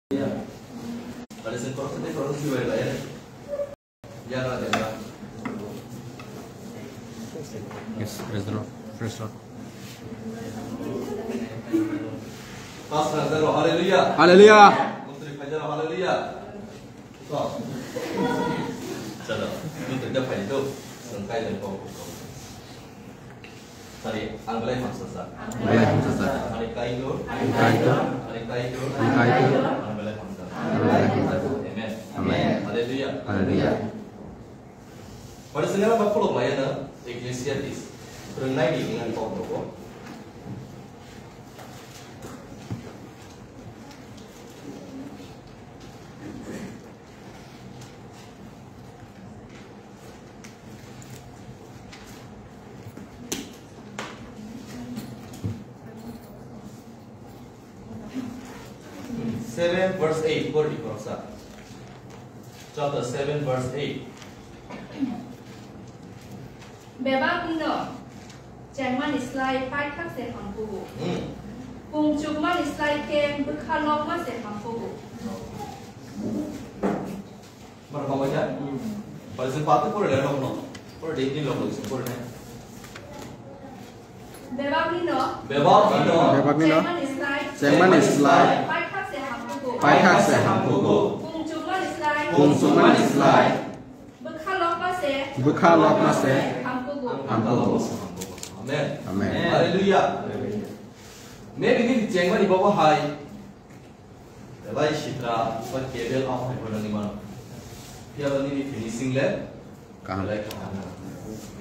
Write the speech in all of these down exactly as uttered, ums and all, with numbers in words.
Hallelujah. Pada sing korok sing korok sing bai bai. Ya na de na. Yes, praise the Lord. Praise the Lord. Pastor, hallelujah. Hallelujah. Mantri, hallelujah. Chalo, nung twi da phai do, chwng kaitor kok. Sari, ang belai hamsasa. Ang belai hamsasa. Ani kaitor. Ani kaitor. Ani kaitor. Ani kaitor. Ang belai hamsasa. Ang belai hamsasa. Amen. Amen. Hallelujah. Hallelujah. Pada sengkala ba khulok maya na Ecclesiastes. Rwngnai ni ngan kok rogo. Seven verse eight, pori di koroksa. Chapter seven verse eight. Bebak no chengmani slai paithak se hamkugo. Hmm. Pung chukmani slai khe bwkha lokma se hamkugo. Mar kawai ya? Pada se patu pore le rok no. Pore de ni rok se pore ne. Bebak ni no. Bebak ni no. Bebak ni no. Chengmani slai. Chengmani slai. Paithak se hamkugo. Paithak se hamkugo. Pung chukmani slai. Pung chukmani slai. Bwkha lokma se. Bwkha lokma se. Hamkugo. Hamkugo. Amen. Amen. Hallelujah. Maybe nini chengmani bobo hai. Belai sitra ba kebel aphai phainani mano. Phiya ba nini finishing le kaham. Belai kaham.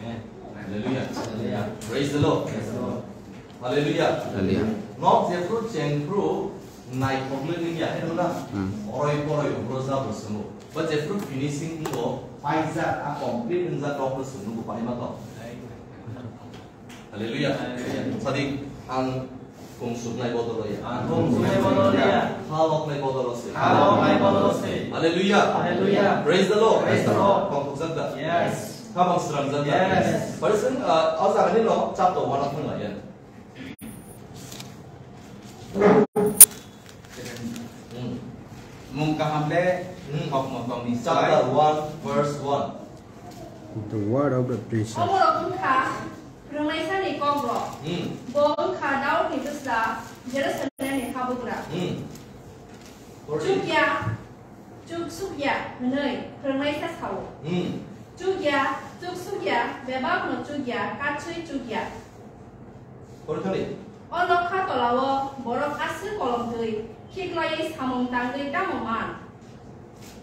Amen. Hallelujah. Hallelujah. Praise the Lord. Praise the Lord. Hallelujah. Hallelujah. Nok jephru chengphru naithokle nini yakhai nuna. Hmm. Oroi poroi ubro jabo sungo. Ba jephru finishing ngo paijak a complete wngjak rokno sungo paima to. Hallelujah. Hallelujah. Sadi ang kung suknai bodol ya. Ang kung suknai bodol ya. Halok nai bodol se. Halok nai bodol se. Hallelujah. Hallelujah. Praise the Lord. Praise the Lord. Kong kuk janda. Yes. Kabang serang janda. Yes. Pada seng, uh, o jaga ni no chapter one ang thang lai ya. Hmm. Mung kaham le, hmm, kok motong ni chapter one verse one. The word of the preacher. Omo rok wngkha Rwngnaisani kokrok. Hmm. Bo wngkha Daudni bwsla, Jerusalemni habugra. Hmm. Chukya, chuksukya hwnwi rwngnaisa sao. Hmm. Chukya, chuksukya, bebakno chukya, katswi chukya. Porthani. O nokha tolao borok aswk kolomtwi khiklaiwi samung tangwi tamo man?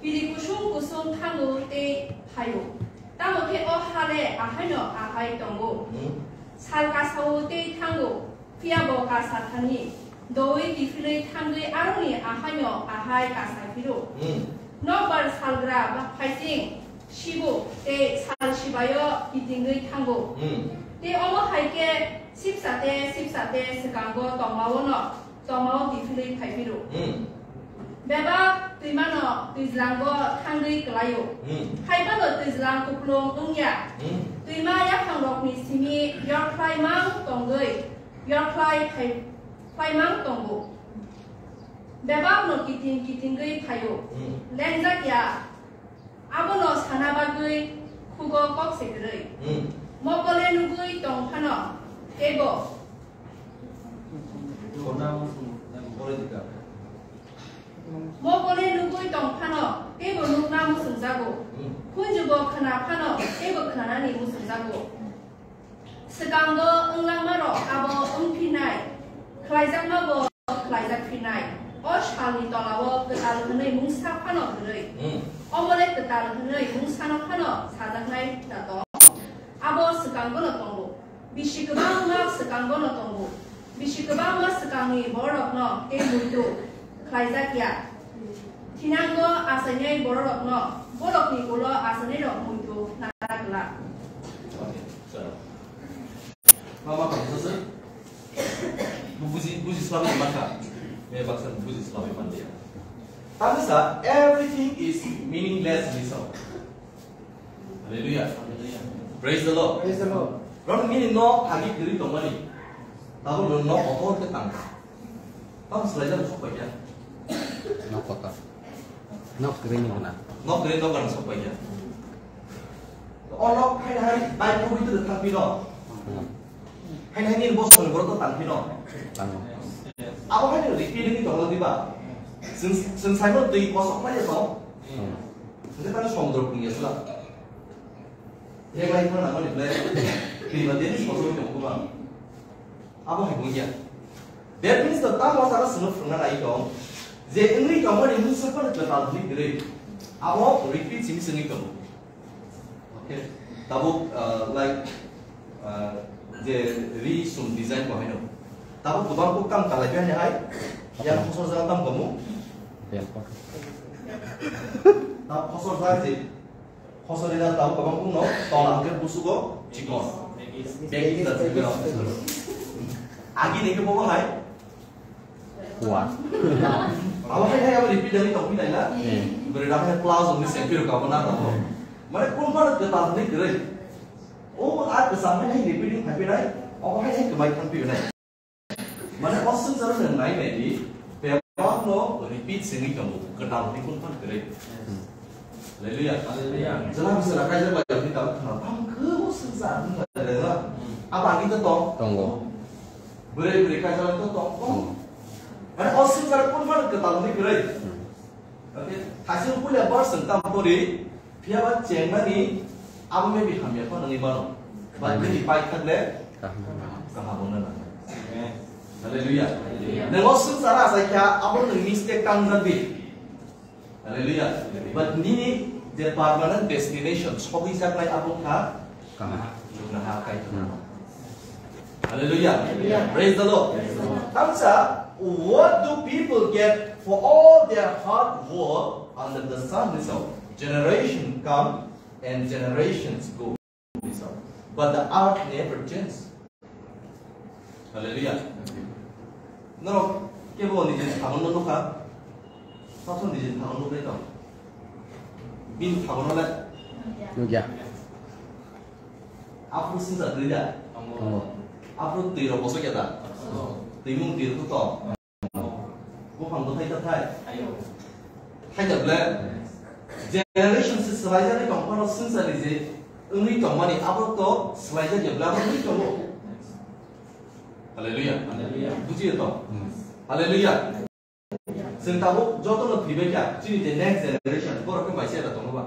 Piri kusung kusung thango tei phaio, tamo khe o ha le ahaino ahai tongo. Hmm. Sal kasao tei thango, phiya bo kasa thani doui kiphilwi thangwi aroni ahaino ahai kasa phiro. Hmm. Nokbar salgra ba phaising sibo tei sal sibaio kitingwi thango. Hmm. Tei omo hai khe sipsa te sipsa te swkango tongmao no tongmao kiphilwi phai phiro. Hmm. Bebak twimano twijlango thangwi kwlaio. Hmm. Hai phano twijlang kupulung wngya. Hmm. Twima yaphangrokni simi yorkhlai mang tongwi, yorkhlai phai, phaimang tongo. Bebakno kiting kitingwi phaio. Hmm. Lengjak ya. Abono sana bagwi khugo kok se kwrwi. Hmm. Mokole nugwi tong phano teibo. Mokole nugwi tong phano teibo nukna muchungjago. Hmm. Khunjubo khna phano teibo khnanani muchungjago. Swkango wnglamarok abo wngphinnai, khlaijakmabo khlaijak phinnai. O salni tolao kwtal hwnwi mungsa phano kwrwi. Hmm. Omo le kwtal hwnwi mungsano phano sajaknai da tong? Abo swkangono tongo. Bisi kwbangma swkangono tongo. Bisi kwbangma swkangni bororokno tei muitu khlaijak ya. Thinango achainai bororokno borokni ulo achainairok muitu nara glak. Mama kok sasa. Buji, buji selalu maka. Me baksa buji selalu mandi ya. Tapi sa, everything is meaningless ni sa. Hallelujah. Praise the Lord. Praise the Lord. Ron mini no agi kiri tongmani. Tabo no no otor ke tang. Tamo swlaijak sok pai ya. Nokho Nok kwrwi ni guna. Nok kwrwi nok gana sok paikha. O nok hai hai bai phuwi tu thang pino. Hai hai ni bosor ni borok to tang pino. Tango. Abo hai ni repeat ni tong diba. Sing sing sai no twi kosok mai to. Hingke tang somudro pungya sula. Yang lai thang nang ni ble. Twi ba deni kosok ni tong ba. Abo hai wngya. That means the tamo saka sino phwrwngna nai tong. Je wngwi tongmani mungsa phano kwtal hwnwi kwrwi. Abo repeat simi simi tongo. Okay. Tabuk, uh, like, uh, je ri sum design bo haino. Tabuk kwbang kok kam kalai biyani hai. Yang khosor jang tam kamu. Belkot. Tab khosor jang je Khosor ni tabuk kwbang kung no, tola hwnkhe busugo chikon. Bag ni jat ni bera. Agi ni khe bobo hai? Kuat. Abo hai hai abo repeat dani tong pinai na? Hmm. Beri dak hai plus ni sempir ka bo na tong. Mane kun mana kwtal ni kwrwi. O a kwcham hai hai repeat ni phai pinai. Abo hai hai kwmai thang pinai. Mane o swngcharo nwng nai nai di, bebak no repeat sengwi tongo, kwtal ni kun phan kwrwi. Hallelujah. Hallelujah. Jela bisa rakai jela bai ni tang khna tam khe o swngchar nwng nai nai na. Abo agi to tong. Tongo. Bwrwi bwrwi kaisa to tong. Tongo. Mane o swngcharo kun phan kwtal ni kwrwi. Hmm. Okay, thaising puila bar seng tam pori, phiya ba chengmani abo maybe hamya pha nangwi mano. But nini pai thakle kaham. Kaham wngna nangnai. Amen. Hallelujah. Hallelujah. Nang o swngchara asai kha abo nwng mistake tang jagdi. Hallelujah. But nini je permanent destination sogwi jaknai abo kha Kaham. Chukna ha kai. Hmm. Hallelujah. Hallelujah. Praise the Lord. Praise the Lord. Tamsa, what do people get for all their hard work under the sun? This out. Generation come and generations go. This out. But the earth never changes. Hallelujah. Norok kebo nijini thamonno nukha. Sabo nijini thamonno nukha. Bini thamonno le. Nukya. Aphuru sinsa twi da? Tongo. Aphuru twi rok bosok ya da? Tongo. Twimung twi rok to? Tongo. Buphang bwthai ta thai? Thaio. Thai da ble? Generation se swlaijaknai tong phano swngcharni je wngwi tongmani abo to swlaijak ya ble abo wngwi tongo. Hallelujah. Hallelujah. Bujiyo to? Hmm. Hallelujah. Chwng tabuk jotono thwibai kha, chini je next generation, borok khe bai se da tongo ba?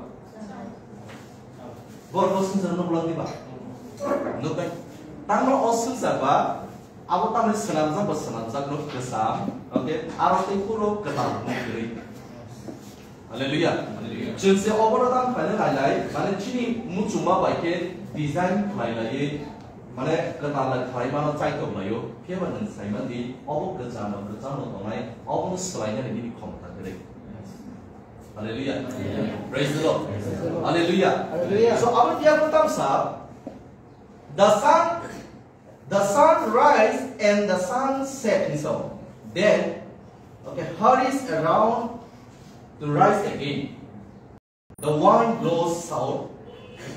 Borok o swngchar no bolong diba? Nuknai. Tangma o swngchar ba, abo tamni swnamjak ba swnamjak no kwcham, okay? Aro tei phuru kwtal hwnwi kwrwi. Hallelujah. Hallelujah. Chwng se obono tang khlaina nai nai, mane chini muchungma bai khe design khlai laiwi, mane kwtal lai khlai mano chaitok laio, phiya ba nwng sai man di, obo kwcham ba kwcham no tongnai, obono swlainani nini khomota kwrwi. Hallelujah. Hallelujah. Praise the Lord. Praise the Lord. Hallelujah. Hallelujah. So, abo dia ko tamsa, the sun, the sun rise and the sun set, so then, okay, hurries around to rise again. The wind blows south,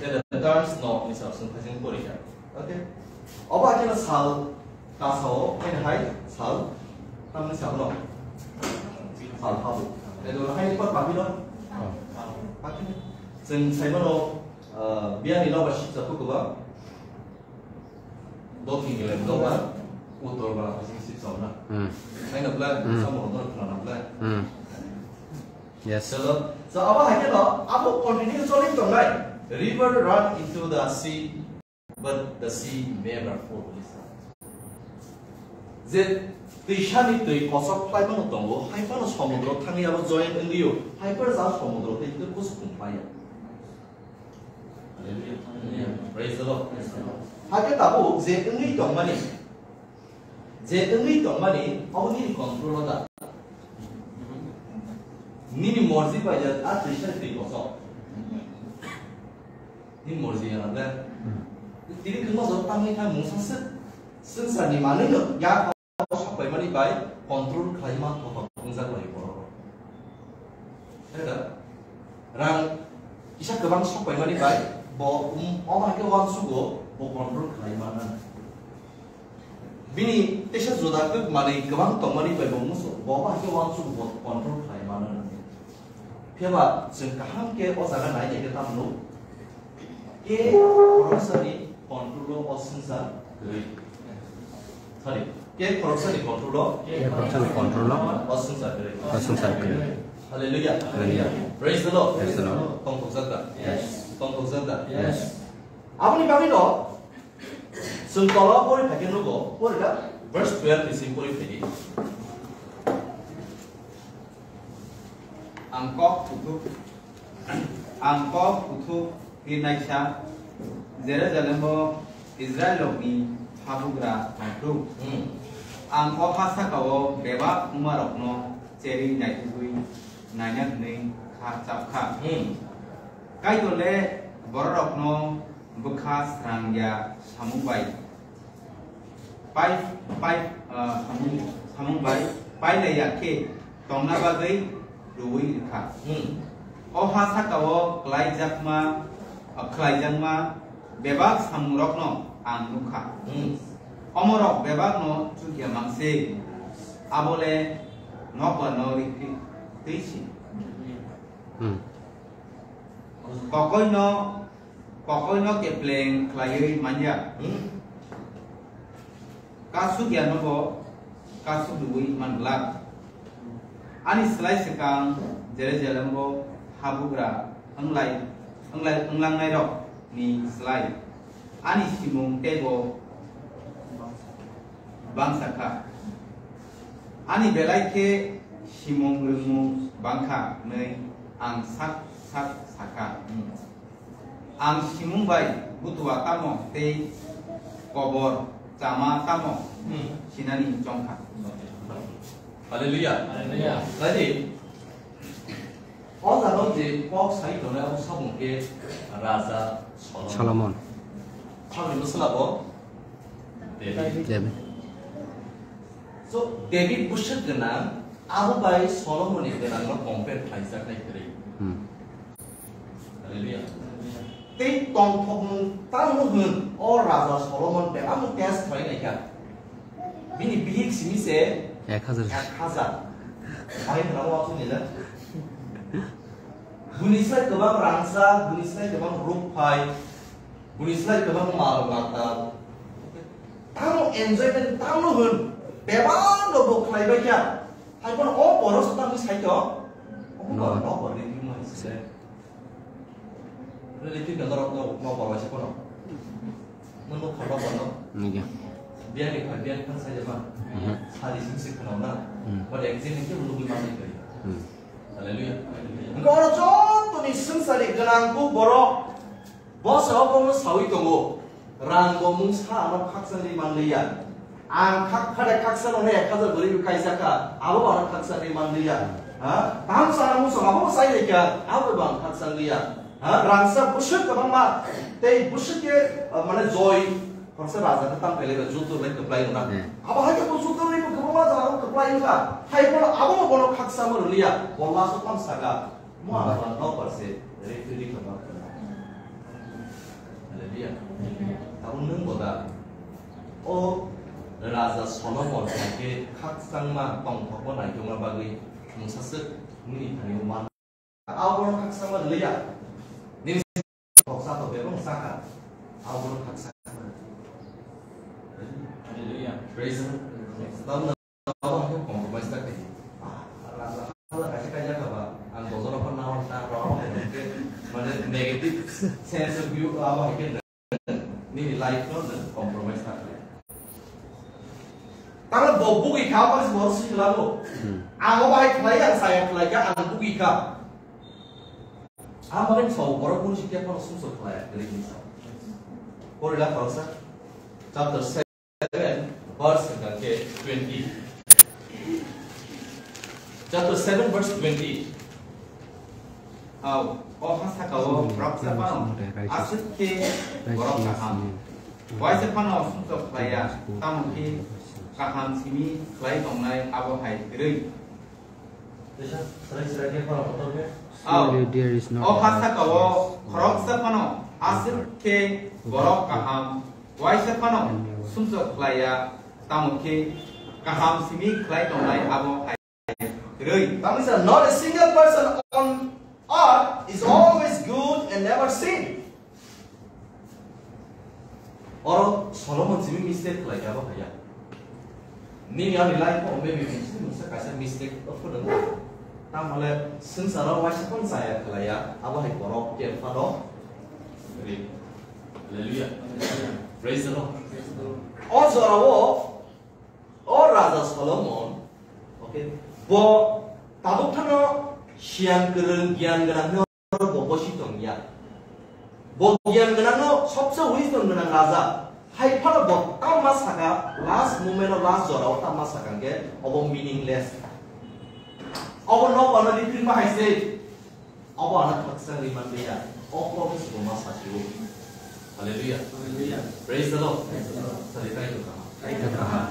then it turns north, ni sal sung phajing pori kha. Okay? Obo akhe no sal kasao, hai hai sal, tamni sal no. Sal habu. Edo hai ni pot papi no. Papi no. Chwng sai mano, ah, biyani no ba sitsa ko ba. Dokhin gele doga, uttor bara phajing sitsa na. Hmm. Hai na bla, hmm, samo no khna na bla. Hmm. Yes. Chalo. So, abo hai khe no, abo continue choli tongnai. River run into the sea, but the sea never full. Je twisani twi kosok khlai mano tongo, hai phano somudro thangwi abo join wngwi o, hai phano ja somudro tei twi kusuk wng phai ya. Hallelujah. Hallelujah. Praise the Lord. Praise the Lord. Hakhe tabuk je wngwi tongmani, je wngwi tongmani, abo nini control o da. Nini morji bai ya, a twi sa twi kosok. Nini morji ya na ble. Tini khe mosok tangwi thang mungsa se, swngcharni manwi no ya. Sok paimani bai control khlai man thok thok wngjak lai borok. Heda rang kisa kwbang sok paimani bai bo, um, omo hai khe uansugo bo control khlai man. Bini teisa juda khe manwi kwbang tongmani bai bo musu bo omo hai khe uansugo bo control khlai man. Phiya ba chwng kaham khe o jaga nai nai khe tamo nuk. Ke khoroksani control o swngchar kwrwi. Sorry, ke khoroksani control o Ke khoroksani control o o swngchar kwrwi. o swngchar kwrwi. Hallelujah. Hallelujah. Praise the Lord. Praise the Lord. Tongthokjak da? Yes. Tongthokjak da? Yes. Aboni bagwi no chwng tolo pori phai khe nugo, pori da? Verse twelve ni simi pori phai di. Ang kok kuthuk, ang kok kuthuk tirnaisa Jerusalemo Israel rokni habugra tongthok. Hmm. Ang o ha sakao bebak wngmarokno cherwi naitugwi naina hwnwi kha chap kha. Hmm. Kaitor le bororokno bwkha srang ya samung bai pai, pai, ah, samung, samung bai pailai ya khe tongna bagwi rwui rwkha. Hmm. O ha sakao klaijakma, ah, khlaijakma bebak samungrokno ang nukha. Hmm. Omorok bebakno chukya mangse, abo le nokbarno rikri twi si. Hmm. Kokoino, kokoino kepleng khlaiwi manya. Hmm. Kasuk yanobo kasuk rwui man glak. Ani slai swkang Jerusalembo habugra wnglai, wnglai, wnglangnai rok ni slai ani simung teibo bangsa kha. Ani belai khe simung rwngmung bangkha hwnwi ang sak sak sakha. Ang simung bai butua tamo tei kobor chama tamo Hmm. sinani chongkha. Hallelujah. Hallelujah. Ladi, o jaga je kok sai tongnai abo samung khe Raja Solomon. Solomon. Saboni bwsla bo David. David. So, David bwswk gwnang, abo bai Solomon ni gwnang no compare khlaijaknai kwrwi. Hmm. Hallelujah. Tei tongthokmung tamo hwn, o Raja Solomon bebakno test khlai nai kha. Bini bihik simi se Ek hajar. Ek hajar. Bai hwnna o chwng nila. Buni slai kwbang rangchak, buni slai kwbang rukphai, buni slai kwbang mal mata. Tamo enjoyment tamo hwn, bebak no bo khlai bai kha. Hai bono o borok se tamo sai to. O No. Borok no bo review mai se. Relative no norok no, no borok se kono. Nung no khorok no. Nigya. Biya ni kha, biya ni kha sai jaba. Mhm. Sari sim se khana na. Hmm. But exam ni ke lugui ma ni kai. Hmm. Hallelujah. Hwnkhe oro joto ni swngchar ni gwnang kuk borok. Bosa o bono sawi tongo, rang bo mungsa ano khakchangni manliya. Ang khak phade khakchangno ne ek hajar bwrwi kaisa kha, abo bo ano khakchangni manliya. Ha? Kaham sana mungsa abo bo sai laikha, abo bo ang khakchangliya. Ha? Rangsa bwswk kwbangma, tei bwswk khe, uh, mane joi, khoroksa raja khe tang khailai ba, juddo lai kwplai wngna. Hmm. Abo hai khe bo juddo lai bo kwbangma jaga o kwplai wngkha. Hai bono abo bo bono khakchangma rwliya, bo last o tang saka. Mo ang ba nokbar se referee khe ma khna. Hallelujah. Tabuk nwng bo da? O Raja Solomon hai khe khakchangma tongthokma naitokna bagwi mungsa swk nini thani o man. Abono khakchangma rwliya. Nini khoroksa to bebak sakha. Abono khakchangma. Hallelujah. Praise the Lord. Abo hai khe compromise ta khaidi. Ah, raja hala kaisa kaijak kha ba, ang dojora phan nawan ta, abo hai khe, mane negative sense of view, abo hai khe nini life no nwng compromise ta khlai. Tamo bo bugwi kha, abo se borok swi khlago. Hmm. Ang abo hai khlai, ang saya khlai kha, ang bugwi kha. Ang bagwi sao, borok boni sikya phano sumsok khlai, kwrwi hinwi sao. Porila khoroksa, chapter seven, verse hwnkha khe twenty. Chapter seven, verse twenty. Hao, o ha sakao borok sa phano aswk khe borok kaham. Waisa phano sumsok khlaiya, tamo khe kaham simi khlai tongnai abo hai kwrwi. Surely there is not O ha sakao khoroksa phano aswk khe borok kaham, waisa phano sumsok khlaiya, tamo khe kaham simi khlai tongnai abo hai kwrwi. Tamni sa, not a single person on Art is always good and never sin. Oro Solomon simi mistake khlai ya, abo haya. Nini ani life o maybe mistake, mungsa kaisa mistake o phunuk. Tamole swngcharo waisa phano chaya khlai ya, abo hai borok khe phano. Hallelujah. Praise the Lord. O jorao o Raja Solomon, okay, bo tabuk phano siyan kwrwng, giyan gwnang no bo bosi tong ya. Bo giyan gwnang no sobse wisdom gwnang raja. Hai phano bo tamma saka last moment o, last jora o tamma saka hwnkhe obo meaningless. Obo no kono ripring ma hai se. Obo ano khakchang ri man ya. O kok se bo ma sa si o. Hallelujah. Hallelujah. Praise the Lord. Praise the Lord. Sari Kaitor kaham. Kaitor kaham.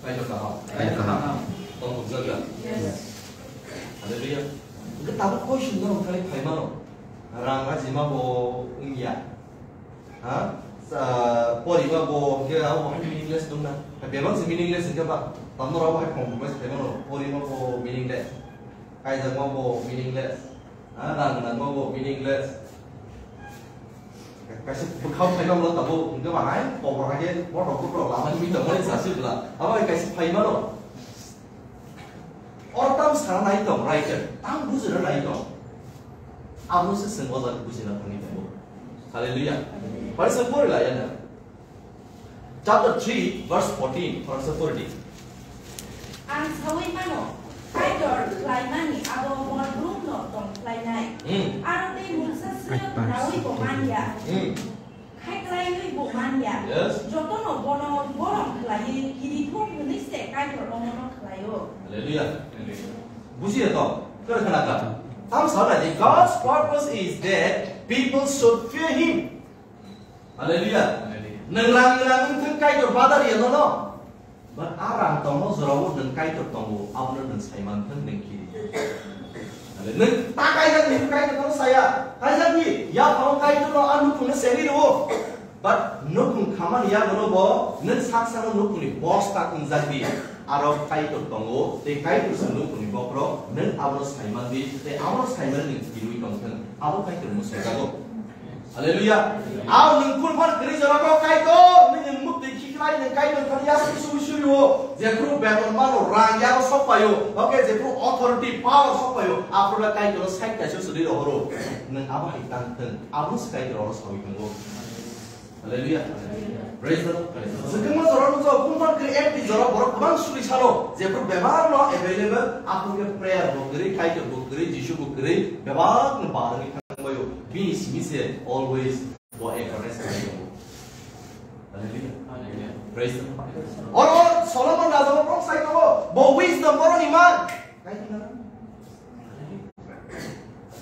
Kaitor kaham. Kaitor kaham. Tong bujak ya. Yes. Hallelujah. Hwnkhe tabuk question no thani phai mano. Rang ajima bo wngya. Ha? Sa, poriba bo hwnkhe abo hai meaningless dong na. Bebak se meaningless hwnkhe ba. Tamno rabo hai compromise phai mano. Poriba bo meaningless. Kaijakma bo meaningless. Ha, rang nangma bo meaningless. Kaisa bwkhao phaima molo tabuk, hwnkhe ba hai kobor hai khe bothop bothop lama ni tongmani chasi bwla. Abo hai kaisa phaima no. Oro tam sana nai tong, writer. Tam bujina nai tong. Abo se chwng o jaga bujina thangwi tongo. Hallelujah. Pari se pori la ya na. Chapter three, verse fourteen, khoroksa pori di. Ang saui mano, Kaitor khlaimani abo mol brumno tong khlainai. Hmm. Aro tei mungsa srwk naui bo man ya. Hmm. Khai klaiwi bo man ya. Yes. Jotono bono borom khlaiwi kirithok hwnwi se Kaitor omono khlaio. Hallelujah. Bujiya to? Kar khana ka? Tam sana di, God's purpose is that people should fear him. Hallelujah. Hallelujah. Nwng rang, nwng rang wngthung Kaitor badar ya nono. But a rang tongmo jorao nwng Kaitor tongo, abono nwng saimanthung nwng kiri. Hallelujah. Nwng ta kaijak ni Kaitor no saya. Kaijak ni, ya phano Kaitor no a nukhung no sengwi rwo. But nukhung khamani yagono bo nwng sak sakno nukhungni boss ta wngjak di. Aro Kaitor tongo, tei Kaitor se nukhungni bokhorok, nwng abono saiman di, tei abono saiman nwng kirwi tongthung. Abo Kaitor mwsaijago. Hallelujah. Aw nwng phulphan kwrwi jora kok Kaitor, nwng nwng muktwi khiklai nwng Kaitor thani yasuk sui sui o. Jephru beton mano rang yaro sok paio. Oke jephru authority power sok paio. Aphuru Kaitor side kaisa sudi rohoro. Nwng abo hai tang thung. Abo se Kaitor oro sawi thungo. Hallelujah. Praise the Lord. Praise the Lord. Swkangma jora nukjao phulphan kwrwi empty jora borok kwbang suri sano. Jephru bebak no available. Aphuru khe prayer bo kwrwi, Kaitor bo kwrwi, Jisu bo kwrwi. Bebak no barwi thangbaio. Bini simi se always Bo encourage khlai tongo. Hallelujah. Hallelujah. Praise the Lord. Oro Solomon raja bo kok sai tongo. Bo wisdom boroni man.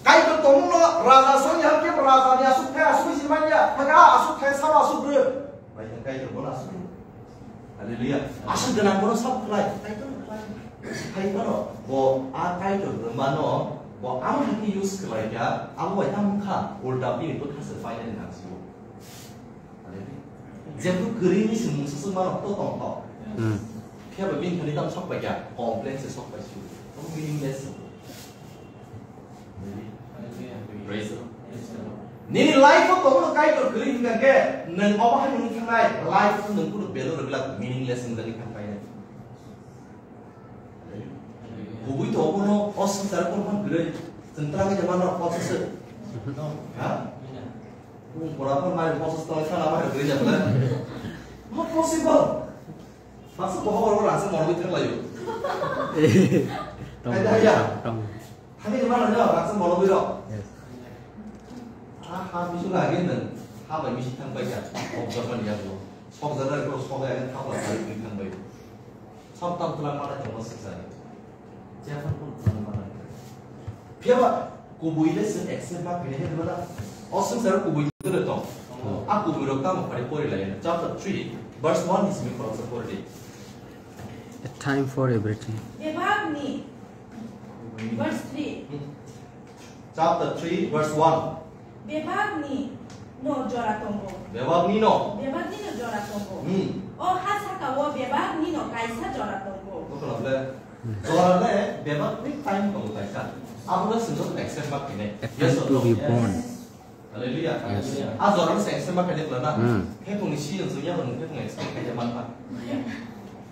Kaitor tongmungno raja songya hwnkhe bo rajani aswk thai aswk si manya. Hwnkhe a aswk thai sabo aswk rw. Bai khe Kaitor bono aswk rw. Hallelujah. Aswk gwnang bono sabo khlai. Kaitor khlai. Hai bono bo a Kaitor rwmano bo ang hakhe use khlai kha. Abo bai tamo kha ulta bini bwkha se painani nang sio. Jephru kwrwini se mungsa se mano to tong to. Hmm. Phiya ba bini thani tam sok pai kha, complain se sok pai su. Tamo meaningless se. Praise the Lord. Nini life o tongno Kaitor kwrwi hwnkha khe, nwng obo hai nung thangnai life o nwng kunu value rwgwlak, meaningless wngjakgwi thang painai. Kubui to obono o swngchar phano kwrwi. Chwng twlang khe mano pochis se. Ha? Bung pora phano mai pochis tong sana mai kwrwi jak le. Not possible. Baksa boha borok rangchak monogwi thang laio. Tong, hai, hai, ya. Tong. Thangwi mano no rangchak monogwi rok. Yes. Ha, ha, bisu lagi nwng. Ha bai misi thang pai kha. Observe man ya bo. Sok jana ko sok ya thapla thang pai. Sab tam twlang manai tongo swksa. Jephan kun twlang manai. Phiya ba kubui le se accept ma kene he bala. O swngchar kubui le tong. A kubui rok tamo phari pori lai. Chapter three, verse one is me khoroksa pori di. A time for everything. Bebak ni. Verse three. Hmm. Chapter three, verse one. Bebak ni no jora tongo. Bebak ni no. Bebak ni no jora tongo. Hmm. O ha saka o bebak ni no kaisa jora tongo. Bukhla ble. Jora le bebak ni time tongo kaisa. Abono chwng joto accept ma khainai. A time to be born. Hallelujah. Yes. A jorano chwng accept ma khainai bwlana. Hmm. Khe tongni si jong chwng yabo nwng khe tong accept khainai manpha.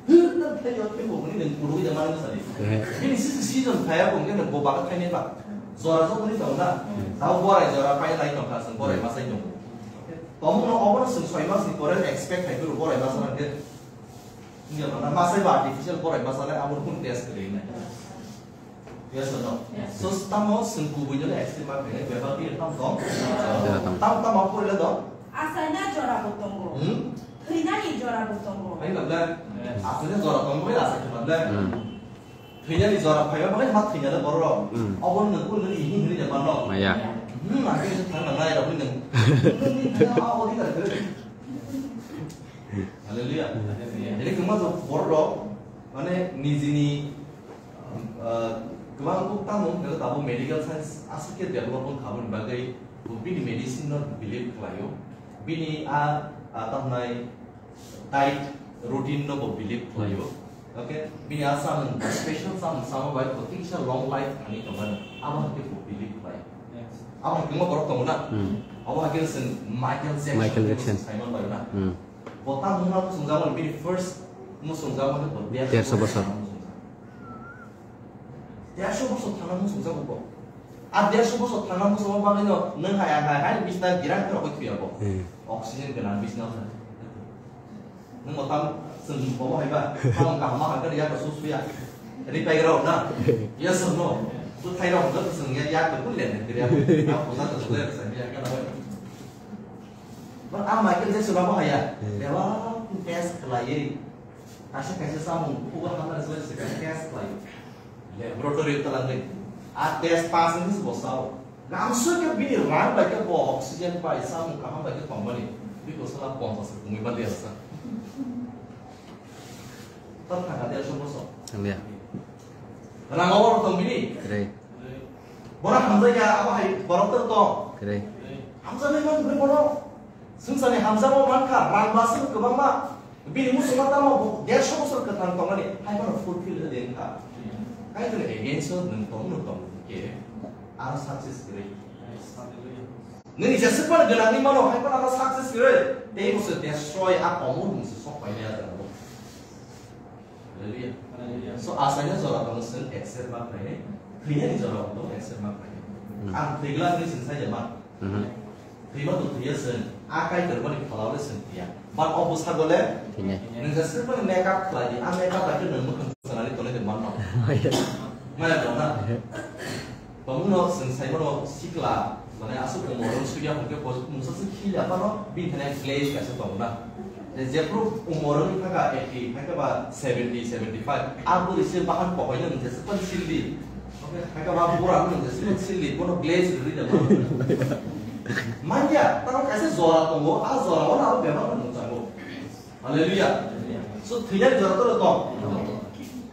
Hwrwng thaiyo khe bo hwnwi nwng kwrwi da mano sadi. Eh. Bini si si jong thaya bo hwnkhe nwng bo bagwi khainai ba. Jora joto ni tongo na. Hmm. Tabo borai jora painai tongkha chwng borai Hmm. masai tongo. Tongmung no obono chwng soi mas ni pore expect khai phuru borai masa nang khe. Wngya mana masai ba artificial borai masa le abo kun test kwrwi nai. Yes or no? Yes. So, tamo chwng kubui no accept ma khe, bebak ni tam tong. Jora tong. Tam, tam ma pore le do? Achaina jora bo tongo. Hmm? Thwinani jora bo tongo. Hai na le? Yes. Achaina jora tongo, bai achai khe ma le? Hmm. Thwinani jora phaiba bai ma thwina le borok. Hmm. Obo no kun ni hini hini de ma no? Maya. Hmm, ma ke thang na nai rok ni. Ni thang na o di na. Hallelujah. Jadi kema borok mane nijini, ah, kwbang kuk tamo hwnkhe tabuk medical science aswk khe develop wng kha, aboni bagwi bo bini medicine no believe khlaio, bini a, a tamnai diet routine no bo believe khlaio. Okay, bini a samung special samung sama bai bo kisa long life thani tongmani abo hwnkhe bo believe khlaio. Yes. Abo hwnkhe borok tongo na? Hmm. Abo hwnkhe chwng Michael Jackson Michael Jackson. Simon bai na. Hmm. Bo ta mungna muchungjago, bini first muchungjago hwnkhe bo derso bosor. Derso bosor thangna muchungjago bo. A derso bosor thangna muchungma bagwino nwng hai, hai, hai, hai, bisna girang khe rogwi thuya bo. Hmm. Oxygen gwnang bisna. Nwng bo tam chwng bo hai ba. Tamo kaham ma hangkhe yak su suya. Ri pai rok na. Yes or no? Tu thai rok na chwng ya yak ko len ne kiriya. Abo na to le sa ya ka na. Ba a Michael Jackson abo haya. Hmm. Dewa test khlaiwi. Kaisa kaisa samung kubugo hamna se se test khlai. Laboratory talangwi. A test pass ni se bo sao. Gamsoi khe bini rang bai khe bo oxygen bai samung kaham bai khe tongmani. Biko sala ponchas rok tongwi ba liya sa. Tor thangka derso bosor. Thangya. Rang o tong bini. Kwrwi. Bono hamjakya, abo hai borok tor tong. Kwrwi. Hamjaknai man bini bono. Swngcharni hamjakma mankha, rang baswk kwbangma. Bini muchungma tamo bo derso bosor kwthang tongmani, hai bono fulfill wngkha. Kaitorni against o nwng tong, nwng tong khe, aro success kwrwi. Nini jeswk phano gwnangwi mano, hai phano aro success kwrwi. Tei bo se destroy, a komor mung se sok painai a jaga o. Hallelujah. Hallelujah. So, achaina jora bono chwng accept ma khlainai, thwinani jora bono accept ma khlainai. Hmm. Ang thwigla hwnwi chwng sai ya ma. Mhm. Thwima to thwiya chwng, a Kaitor boni phalao le chwng thwiya. But o bwskango le thwinai. Nwng jeswk phano make up khlai di, a make up bai khe nwng mwkhang sanani tonwi de manno. Maya tong na? Tongmungno chwng saimano sikla, mane aswk umorwng suya hwnkhe bo mungsa se khili aphano bini thani glaze kaisa tongo na. Je jephru umorwng thangkha eighty, thangkha ba seventy, seventy five, a bwrwi se bahan kohoino nwng jeswk phano sildi. Thangkha ba bura nwng jeswk phano sildi, bono glaze rwdi da mano. Manya, tamo kaisa jora tongo, a jora o abo bebak no nukjago. Hallelujah. So, thwinani jora toro tong?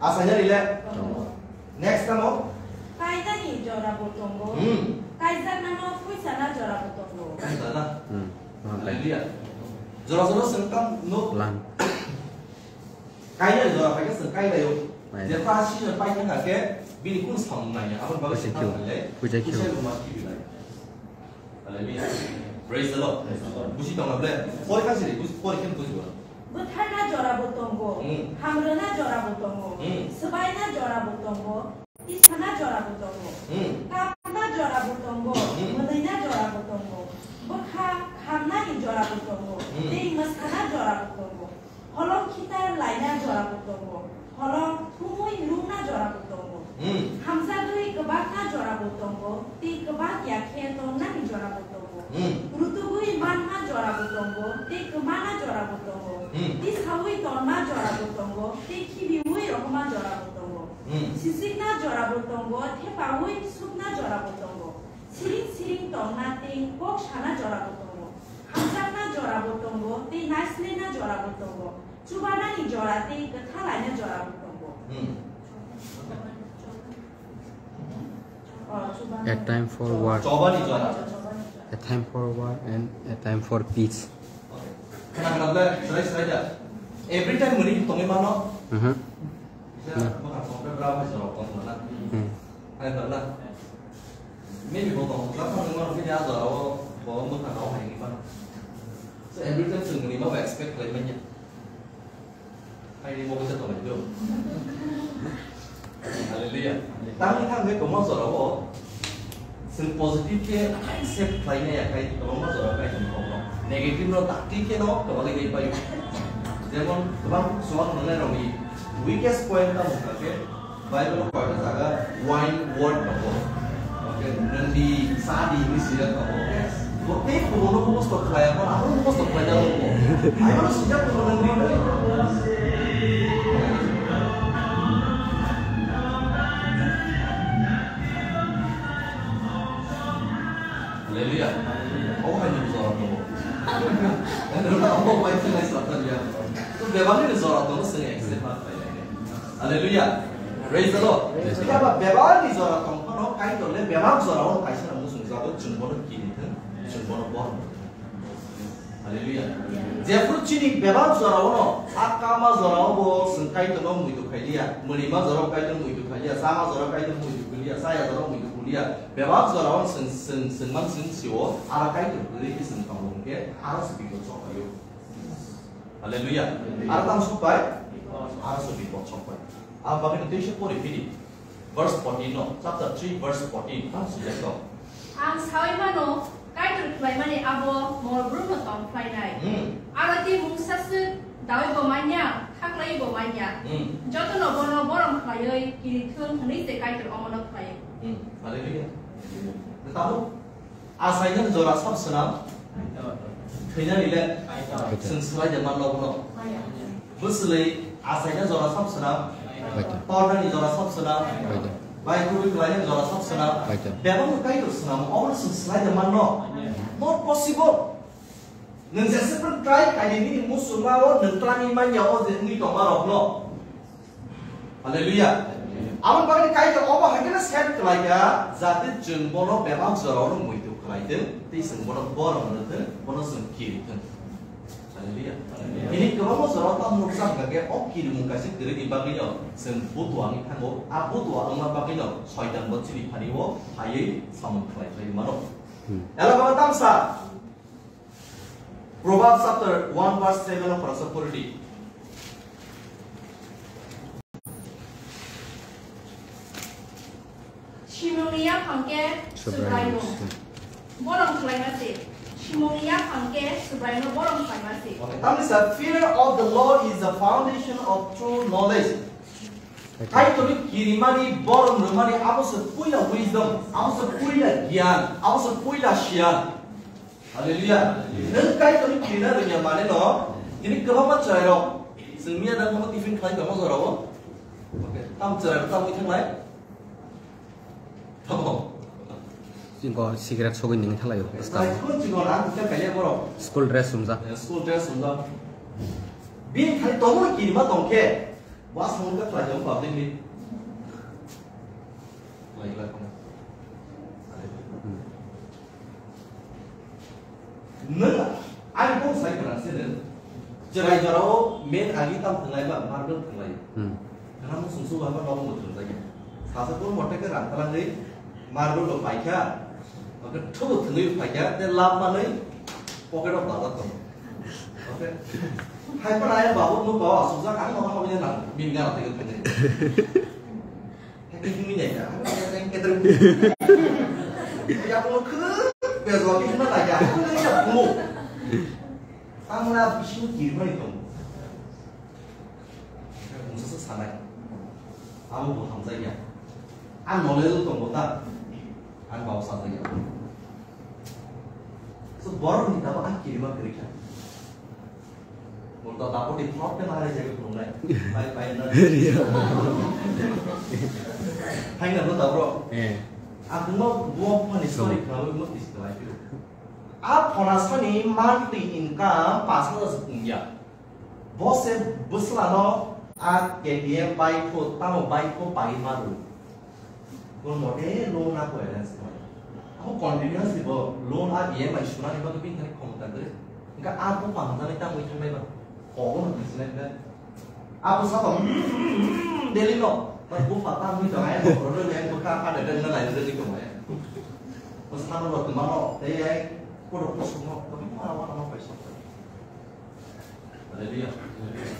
Achainani le? Next tamo? Kainani jora bo tongo. Hmm. Kaijaknano phuisana jora bo tongo. Kaisana? Hmm. Hallelujah. Jora jora chwng tamo nuk. Plan. Kainani jora phaikhe chwng kainaio. Kainai. Jepha sino paikha khe bini kunu samung naiya. Aboni bagwi Phuisa se khio. Tamo le? Phuisa khio. Phuisa ruma khibi lai. Hallelujah. Praise the Lord. Praise the Lord. Buji tongma ble. Pori kha siri, buji, pori khe buji ba. Bwtharna jora bo tongo. Hmm. Hamrwna jora bo tongo. Hmm. Swbaina jora bo tongo. Tisana jora bo tongo. Hmm. Kapna jora bo tongo. Hmm. Mwnwina jora bo tongo. Bwkha khamnani jora bo tongo. Hmm. Tei mwsana jora bo tongo. Holong khitar laina jora bo tongo, holong thumui nungna jora bo tongo. Hmm. Hamjagwi kwbakna jora bo tongo, tei kwbak ya khe tongnani jora bo tongo. Hmm. Rutugwi manna jora bo tongo, tei kwmana jora bo tongo. Hmm. Tisaui tonma jora bo tongo, tei khibiui rohorma jora bo tongo. Hmm. Sisikna jora bo tongo, thepaui sukna jora bo tongo. Siring siring tongna tei kok sana jora bo tongo. Hamjakna jora bo tongo tei naislena jora bo tongo. Chubanani jora tei kwtha laina jora bo tongo. Hmm. Oh, chubana. A time for war. Chobani jora. A time for war and a time for peace. Okay. Khna khna ble, srai srai da. Every time muni tongwi mano. Mhm. Bisa, na, bwkha tongkhe bra bai jora tong na. Hmm. Hai bala. Maybe bo tong jak phano wngmano, bini a jorao bo mwkhang rao hai wngwi mano. So every time chwng rimabo expect khlai manya. Hai rimabo khe tonglai do. Hallelujah. Tamni thang khe kwbangma jorao chwng positive khe accept khlai maya khai kwbangma jorao khai tong kok no. Negative no dakti khe no kwbangwi dei paio. Jemon kwbang suak nwngnai rokni weakest point tamo wngkha khe Bible o koita jaga wine word tongo. Okay, nandi, sadi hinwi swijak tongo. Bo tei kubuno mukhostok khlai, abo abo mukhostok khlai jagwi tongo. Ai bono swijak tongo nandi hinwi. Hallelujah. Obo hai ni jora tongo. Obo bai khlai sa ta ya. To bebak ni jora tongo, sing accept ma khlai. Hallelujah. Praise the Lord. Praise the Lord. Phiya ba bebak ni jora tong phano Kaitor le bebak jora o kaisa rang muchung jago, chwng bono kiri thung, chwng bono bor. Hallelujah. Jephru chini bebak jora o no, a kama jora o bo chwng Kaitor no muitu khai liya, mwlima jora o Kaitor muitu khai liya, chama jora o Kaitor muitu khai liya, chaya jora o muitu khai liya, bebak jora o chwng, chwng, chwng man chwng si o, aro Kaitor kwrwi khe chwng tongo hwnkhe, aro se bipot sok phaio. Hallelujah. Aro tamo sok pai? Aro se bipot sok pai. Ang bagwi tei se pori phini. Verse fourteen no, chapter three, verse fourteen, tamo swijak tongo. Ang saui mano, Kaitor khlaimani abo mol brumno tong khlainai. Hmm. Aro tei mungsa swk daui bo manya, thaklai bo manya. Hmm. Jotono bono borom khlaiwi kiri thung hwnwi se Kaitor omono khlaio. Hmm. Hallelujah. Tamo? Achainani jora sab swnam? Thwinani le? Chwng swlai de manno bono. Bwswlwi achaina jora sab swnam? Tornani jora sab swnam? Bai kwrwi kwlainani jora sab swnam? Bebakno Kaitor swnam, obono chwng swlai de manno? Not possible. Nwng jeswk try khaidi nini musulma o nwng twlangwi manya o je wngwi tongma rokno. Hallelujah. Aboni bagwi Kaitor obo hai kheno set khlai kha, jate chwng bono bebak jorao no muitu khlai thung, tei chwng bono borom rw thung, bono chwng kiri thung. Hallelujah. Bini kwbangma jorao tamo nukjak hwnkha khe, o kirimung kaisa kwrwini bagwino chwng butua wngwi thango, a butua wngma bagwino Soitan bo chini phani o phaiwi samung khlai khlai mano. Hmm. Ela baba tamsa. Proverbs chapter one verse seven o khoroksa pori di. Simungni yaphang khe Subraino. Subraino borom khlaima se. Simungni yaphang khe Subraino borom khlaima se. Okay, tamni sa, "Fear of the Lord is the foundation of true knowledge." Kaitorni kirimani, borom rwmani, abo se puila wisdom, abo se puila giyan, abo se puila siyan. Hallelujah. Nwng Kaitorni kirina rwngya manwi no, tini kwbangma chwrairok, chwng miya da phano tiffin khlai tongma jorao. Okay, tam chwrairok tam wngwi thanglai. Tamo. Chini ko cigarette sogwi nini thanglaio, bwskang. Ai, kun chini ko rang khe kaiya borok. School dress sumjak. Eh, school dress sumjak. Bini khai tongmani kirima tongkhe, bas mungkha khlai tong public ni. Khlai khlai khna. Hmm. Nwng ani kok sai kwrang se nwng. Chwrai jorao men agi tam thwnglai ba marble thwnglai. Hmm. Kwrang sumsuk ba nogo bo thwngjak ya. Sasa kor mote ke rang talangwi marble bo paikha. Oke thubo thwngwi paikha, te lab manwi pocket o dajak tongo. Oke. Hai pa nai babu no bawa sujak ang no habya nang min ga te ke. Hake himwi nai ka, ang kaya teng kedreng. Ya ko khwk bezwa ke himna lai ya, ang kaya mo. Tangla bising kirmani tong. Mungsa sa sanai. Abo bo hamjak ya. Ang knowledge tong bo ta. Ang bawa sa ya. So borok ni tabo ang kirma kirikha. Murda dapur di plot ke mahal jaga belum naik. Baik baik na. Iya. Hai na bro, bro. Eh. Aku mau buat phone story kalau mau di sekolah itu. A phone asani monthly income pas hajar sepungya. Bose busla no a K T M bike ko tamo bike ko pai maru. Kono mote loan na ko arrange khlai. Abo continuously bo loan a E M I sunani bagwi bini thani khomota kwrwi. Hwnkhe a bupha hamjaknai tangwi thangnai ba. Kobo no business man. Abo sabo, mm, mm, mm, daily no. Ba bupha tangwi tongo, ai bo problem, ai bo kha, kha, da, da, da, da, da, da, da, da. Ano lo tumano, tei ai, kodo kusung no, kami ma wa no paisa. Hallelujah.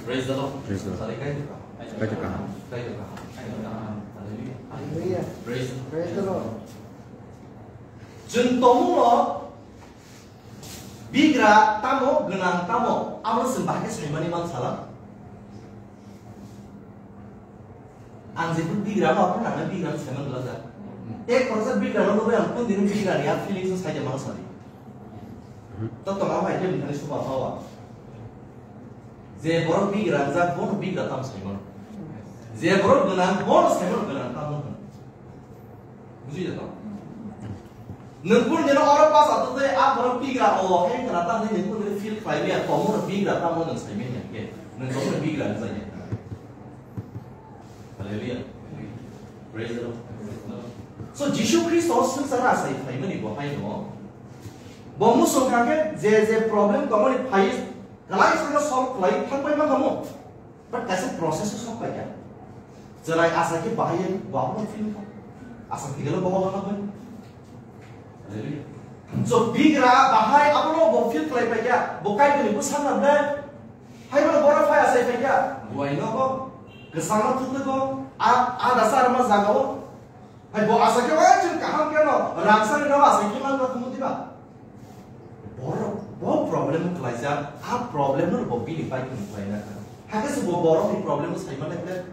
Praise the Lord. Praise the Lord. Sari kai tu ka. Kai tu ka. Kai tu ka. Hallelujah. Hallelujah. Praise the Lord. Praise the Lord. Chwng tongo bigra tamo, gwnang tamo, amo chwng bahai khe saimani man sala. Ang jephru bigra no, aphuru nangna bigra no saiman glak jak. Ek khoroksa bigra no nugwi ang kundini bigra ni a feelings no saija mano sadi. To tong abo hai khe bini thani suba phawa. Je borok bigra wngjak, bono bigra tamo saimano. Je borok gwnang, bono saimano gwnang tamo hwn. Buji jato? Nwng kundini oro pas ato tei a borok bigra o hai khna ta hwnwi nwng kundini feel khlai ya, tongmano bigra tamo nwng saimanya khe, nwng tongmano bigra wngjak ya. Hallelujah. Praise the Lord. So, Jisu Khristo swngchar asai phaimani bo haino. Bo muchung kha khe je je problem tongmani phai, kwlai sano solve khlai thangbai ma khamu. But kaisa process o sok pai kha. Chwrai asa khe bahai bo abono feel kha. Asa khe gelo bo ha bai. Hallelujah. So, bigra bahai abono bo feel khlai pai kha. Bo kai bini bwsang na ble. Hai bono bora phai asai phai kha. Buai no bo. Kwchangma thutwgo. A, a dasa arma jagao. Hai bo asa khe, "Oi, chwng kaham khe no, rangchak no asa khe man kha," thumwi diba? Borok, bo problem khlaijak, a problem no bo bini pai khe khlai na kha. Hakhe se bo borok ni problem sai mano khe.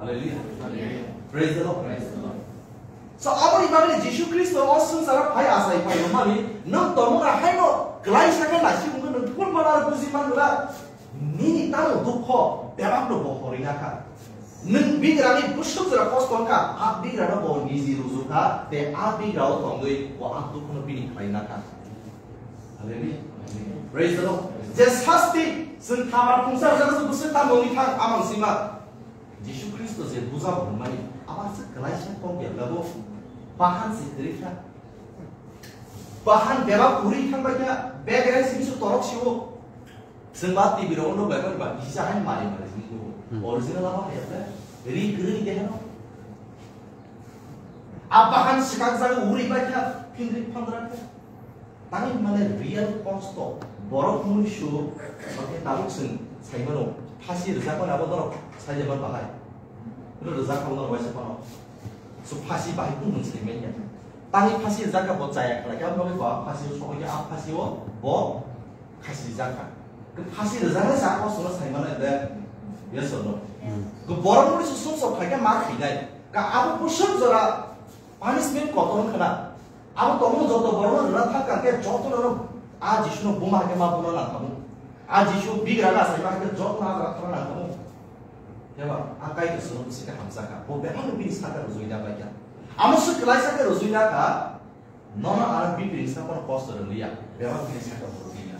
Hallelujah. Hallelujah. Praise the Lord. Praise the Lord. So, aboni bagwi Jisu Khristo o swngcharo phai asai phai mani, nwng tongmani haino kwlai sakha nasi wngkha, nwng kun mana buji man gra. Nini tamo dukho bebak no bo horwi na kha. Nwng bigrani bwswk jora kosto wngkha, a bigrano bo niji rujukha, tei a bigrao tongwi bo a dukhono bini khlai na kha. Hallelujah. Praise the Lord. Je sasti, chwng khamar khungsa rwjak se bwswk tamo wngwi thang, amang sima. Jisu Khristo je buja bo hwnmani, abo aswk kwlaisa kok ya labo, bahan se kwrwi kha. Bahan bebak uri thang bai kha, beg rai simi su torok siwo. Chwng ba T V rok nukbai mani ba kisa hai mari mari simi nugo. Hmm. Original abo hai ya ble. Ri kwrwi de heno. A bahan swkak jaga uri bai kha, phindri phandra kha. Tangwi mane real kosto, borok muisu, oke tabuk chwng sai mano, phasi rwjak mani abo norok sai jaman bahai. Ro rwjak abo norok waisa phano. So phasi bahai kunu nwng sai manya. Tangwi phasi rwjak kha bo chaya khlai kha, abo bagwi bo a phasi o sogwi kha, a phasi o bo khasi rwjak kha. Phasi rwjaknai sa kosto no sai mano de, yes or no? Hmm. Borok muisu sumsok khai khe ma khainai. Ka abo bwswk jora punishment kotor wngkha na. Abo tongmung joto borokno rwna thang kha khe jotono a Jisuno buma khe ma buna nang khamu. A Jisu bigra na sai ma khe jotono a jaga thangna nang khamu. Khe ba a Kaitor swngo bwswk khe hamjak kha. Bo bebakno bini saka rwjui na bai kha. Amo swk kwlai saka rwjui na kha. Nono ano bini saka kono kosto rwliya. Bebak bini saka rwjui na.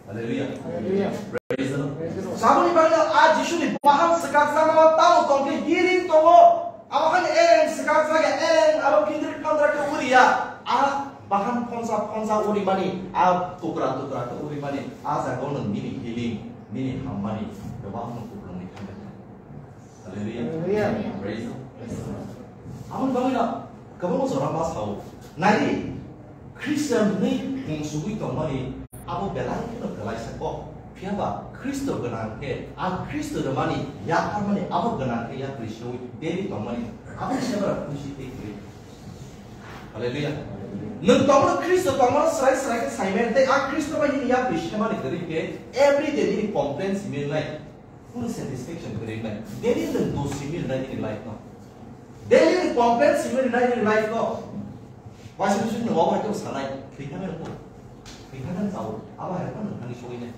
Hallelujah. Hallelujah. Praise the Lord. Praise the Lord. Saboni bagwi a Jisuni bahang swkakjakma tamo tongkhe healing tongo. Abo hani eng swkakjak ya, eng abo phindri phandra khe uriya. A bahang phonsa phonsa urimani, a tukra tukra khe urimani, a jagao nwng nini healing, nini hammani, bebakno kuplungni thangkha. Hallelujah. Hallelujah. Praise the Lord. Aboni bagwino kwbangma jora ma sao. Naidi, Christian hwnwi mung sugwi tongmani abo belai kheno kwlaisa kok. Phiya ba Khristo gwnang khe, a Khristo rwmani, yapharmani abo gwnang khe yapri seui daily tongmani abo sebra khusi tei kwrwi. Hallelujah. Nwng tongmano Khristo tongmano srai srai khe saimen tei a Khristo bai nini yapri semani kwrwi khe every day nini complain simi wngnai. Kunu satisfaction kwrwi nai. Daily nwng dos simi rwnai nini life no. Daily nwng complain simi rwnai nini life no. Waisa waisa nwng obo hai khe sanai. Thwithangna nung. Thwithangna chao. Abo hai khe nwng thani sogwi nai.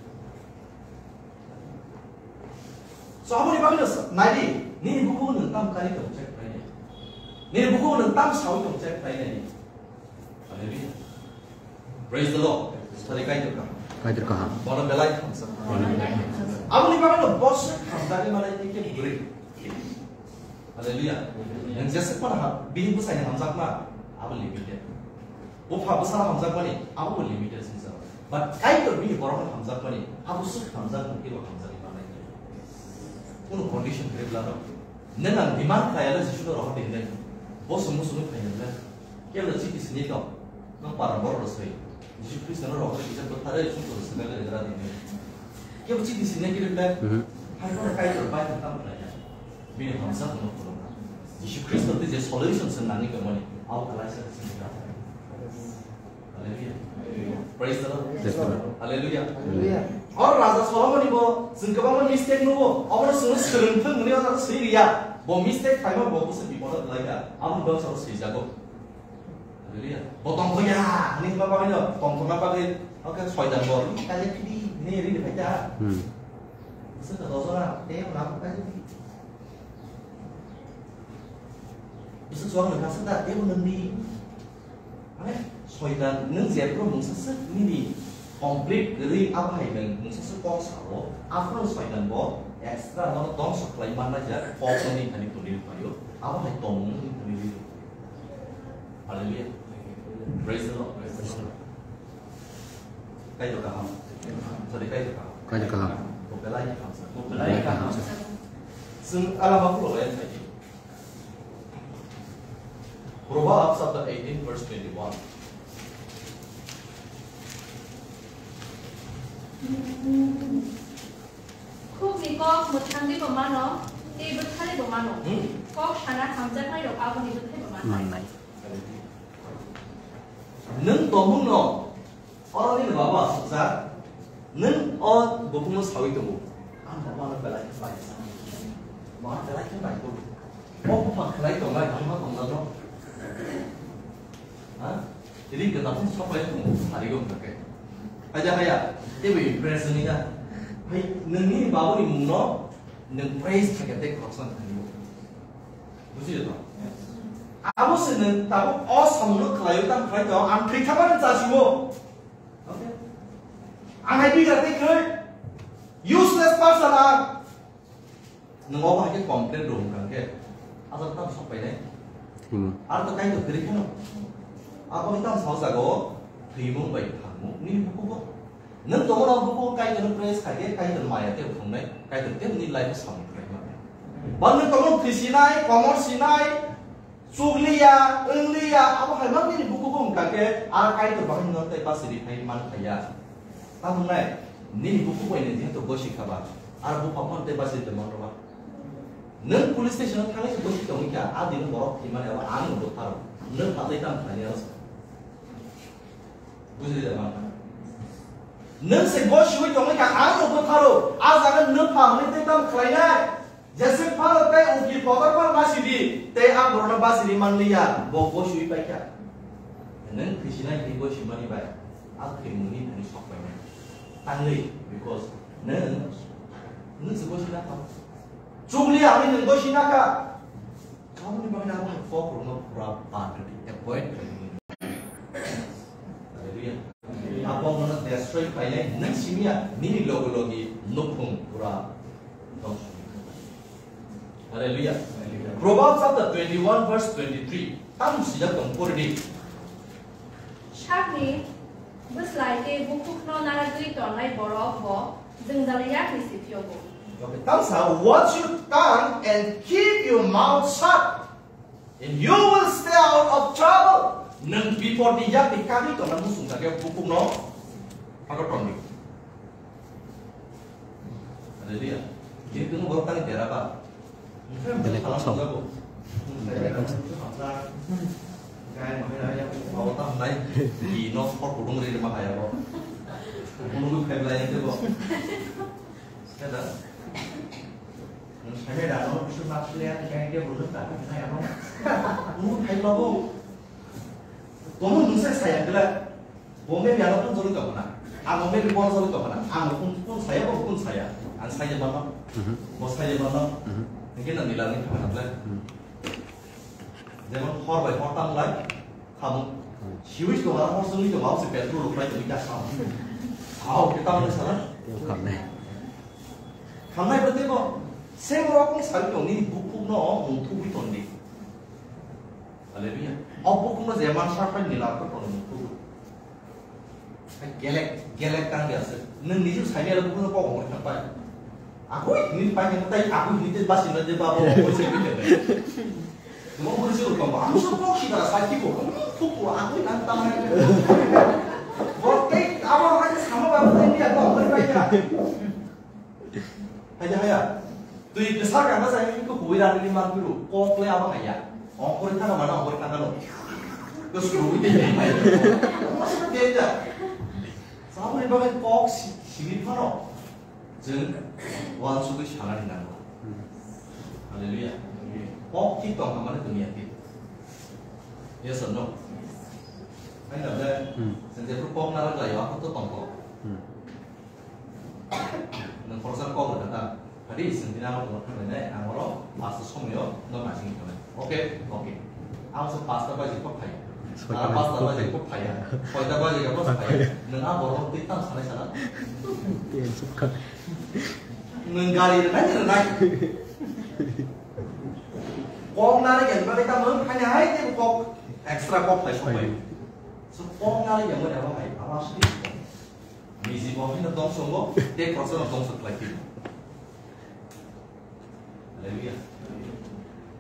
So aboni bagwi no sa-, naidi, nini bukhuk nwng tam kari tong check khlai nai. Nini bukhuk nwng tam sawi tong check khlai nai. Hallelujah. Praise the Lord. Sari Kaitor kaham. Kaitor kaham. Bono belai thamsa. Bono belai thamsa. Aboni bagwi no boswk hamjaknai manai tei khe bwrwi. Hallelujah. Nwng jeswk phano ha, bini bwsaini hamjakma, abo limited. Bupha bwsano hamjakmani, abo bo limited singsa. But Kaitor bini borokno hamjakmani, abo swk hamjakmani, kebo hamjaknai manai. Kunu condition kwrwi bwlano. Nwng ang demand khlaiya le Jisu no rohor di hinwi. Bo sumung sumung khlaiya le. Kebo chiti sini tong, no para borok rw swi. Jisu Khristo no rok kisa bwtharwi chwng tong swkang le rwgra di. Kebo chiti sini kiri ble, Mhm. hai kono Kaitor bai thang tamo khlai ya. Bini hamsa kono kono. Jisu Khristo tei je solution se nani kemani, abo khlai sa sini ka. Hallelujah. Praise the Lord. Praise the Lord. Hallelujah. Hallelujah. Oro Raja Solomon ni bo, chwng kwbangma mistake nugo, obono chwngno swrwng thwng hwnwi o jaga swi riya. Bo mistake khaima bo bwswk bipodo khlai kha, abo bwswk swijago. Hallelujah. Bo tongthok ya, hwnwi hwnba bagwi no, tongthokna bagwi, oke, soitan bo, "Ih, kaisa phidi," hwnwi rini phai ta. Hmm. Bwswk kha dojora, tei bo nang kaisa phidi. Bwswk chuwak nang kha swk da, tei bo nangni. Mane, soitan, nwng jephru mungsa swk nini complete kwrwi, abo hai nwng mungsa swk kok sao, aphuru soitan bo extra nono dongso khlai manna jak, kok nini thani tongwi rwphaio, abo hai tongmung nini thani rwi rwphaio. Hallelujah. Praise the Lord. Praise the Lord. Kaitor kaham. Sorry, Kaitor kaham. Kaitor kaham. Bo belai kaham sa. Bo belai kaham sa. Chwng alama kulo belai khai. Proverbs chapter eighteen, verse twenty-one. Khukni kok mwthangwi bo mano, tei bwtharwi bo mano. Hmm. Kok sana hamjaknairok aboni bwthai bo mannai. Mannai. Nwng tongmungno, oro nini baba aswkjak, nwng o buphangno saui tongo, "Ang baba ano belai khe bai sa, ma belai khe bai khe, o buphang khlai tongnai, ang ma tongjak no." Ha? Ring kwtal phano sopai tongo, sarigo hwnkha khe. Haja haya, teibo impress wngwi na. Hai, nwng nini babuni mungno nwng praise kha khe tei khoroksa thani o. Bujiyo to? Abo se nwng tabuk o samungno khlaio, tamo khlai tong, ang thwi thangmani chasiwo. Okay? Ang hai bigra tei khlai useless person ang. Nwng obo hai khe complain rw hwnkha khe, aswk tamo sok painai? Hmm. Ar to Kaitor kwrwi kheno. Abo hai tamo sao jaga o thwimung bai thangmung nini bukugo. Nwng tongo rok bukugo Kaitorno praise khai khe, Kaitor maya tei thwngnai, Kaitor tei nini life o samung khlai mano. Ba nwng tongo thwi sinai, komor sinai, chukliya, wngliya, abo hai mang nini bukugo wngkha khe, a Kaitor bahai no tei bachiri phai man khaiya. Tamo wngnai, nini bukugo bai nini jehetu gosi kha ba, ar bupha phano tei bachiri tongma rw ba. Nwng police station o thangwi se gosi tongwi kha, a dino borok thwimani abo ang no bwtharo. Nwng phatwi tamo khlainai aro sa. Bujili da ma? Nwng se gosiwi tongwi kha, ang no bwtharo. A jaga nwng pha hwnwi tei tamo khlainai? Jeswk phano tei ukil kotor phano basidi, tei ang borokno basidi manliya, bo gosiwi paikha. Nwng thwisinai hwnwi gosimani bai, a thwimungni thani sok painai. Tangwi, because nwng, nwng se gosi nakha. Chukliya hwnwi nwng gosi nakha. Aboni bagwi abo hai kokrokno pura ban rwdi, avoid khlaidi. Hallelujah. Abo nono destroy khlainai, nwng simiya, nini logi logi nukhung pura dongso. Hallelujah. Proverbs chapter twenty-one, verse twenty-three. Tamo swijak tong, pori di. Sakni bwslai tei bukhukno naragwi tonnai borok bo jwngjal yakni se phiyogo. Okay, tamsa, watch your tongue and keep your mouth shut, and you will stay out of trouble. Nwng bipodni yakni kagwi tongna muchung kha khe bukhukno phago tongdi. Hallelujah. Kintu nwng borok tangwi dera ba? Belai kok sok. Belai kok sok. Ino kor kudung ri ma haya bo. Kunu khe belai ente bo. Kada. Nwng sai da no, bisu nak sule ya, kai ke bo ta haya bo. Kunu khai lo bo. Kono nwng sai saya kela. Bo maybe ano phone joli tongkha na. Ang maybe phone joli tongkha na. Ang phone, phone saya, bo phone saya. Ang saya mano. Mhm. Bo saya mano. Mhm. Hingke nang nila ni thangna ble. Mhm. Jemon hor bai hor tang lai. Khamung. Mhm. Siwi to ha hor sungwi to ha se petrol rok lai to ita sam. Hao ke tang lai sala. Yo khamne. Khamnai bo tebo. Same rokong sari to ni bukuk no mung thugwi tondi. Hallelujah. O bukhukno je mansa phai nila ko kono mukhu. Gelek, gelek tang dia se. Nwng niji sai mela bukhukno kok hor thang pai. Aku ni pai ni tai aku ni te basi na je babo ko se ni te. Mo ko se ko ba. Aku so kok si da sai ki ko. Kuku aku yang tahu. Bote, abo hanya sama babu tadi dia tahu, mereka ya. Haya, haya. Twi kwsa kangma sai ko huwi rani ni man piru. Kok le abo haya. Ongkori thana mana ongkori thana no. Ko suru wi de mai. Masa de ja. Saboni bagai kok si, simi phano. Jeng wal sugui salani nango. Hallelujah. Kok thik tong kha mane dunia thik. Yes or no? Hai na ble. Sen je kok na lai ya ko to tong ko. Nang khoroksa kok rwkha ta. Phadi, chwng tini abo tongna thang lainai, ang oro pasta somoio no naising thangnai. Okay, okay. Ang se pasta baji kok phai. Soita Ara pasta baji kok phai. Soita baji kok phai. Nang abo oro twi tam sanai sana. Tiyan sukha. Nang gari rwnai rwnai. Kok nari gen bagwi tamo, hanya hai te kok extra kok phai sopai. So kok nari gen bagwi abo hai, abo asli. Niji bo hino dongso bo, tei khoroksa no dongso khlai phino. Hallelujah.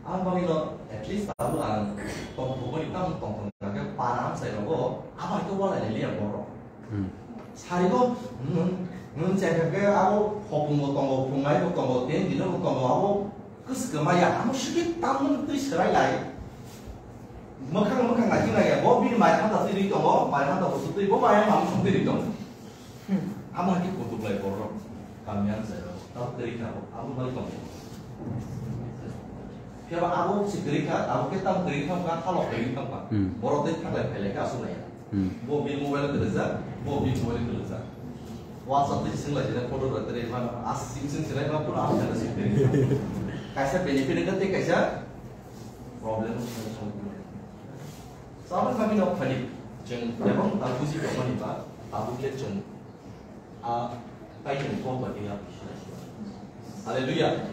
Ang bagwi no at least abo ang tongthokmani tamo tongthok khe para amchai rogo, abo hai khe walai lai liya borok. Sari bo, nwng, nwng chai khe abo hopung bo tongo, phungnai bo tongo, ten dino bo tongo, abo kwswk maya, amo sigi tamno twi swrai lai. Mwkhang mwkhang naising naiya, bo bini mai hanta twi ri tongo, mai hanta bo twi, bo mai hanta twi ri tongo. Amo hai khe kutuk lai borok, kami ang jai rok, tamo kwrwi kha bo, abo bai tongo. Phiya ba abo se kwrwi kha, abo khe tamo kwrwi kha, halok kwrwi kha, borok tei thanglai phailai khe aswk naiya. Bo bini mobile kwlwijak, bo bini mobile kwlwijak. WhatsApp tei swng lai jena photo rw tei ma as sing sing sinai ma pura as jena sing tei. Kaisa benefit wngkha tei kaisa problem wngkha. Saboni bagwi no khani chwng bebak ta buji tongmani ba tabuk le chwng a kaitor kok ba khe ya. Hallelujah.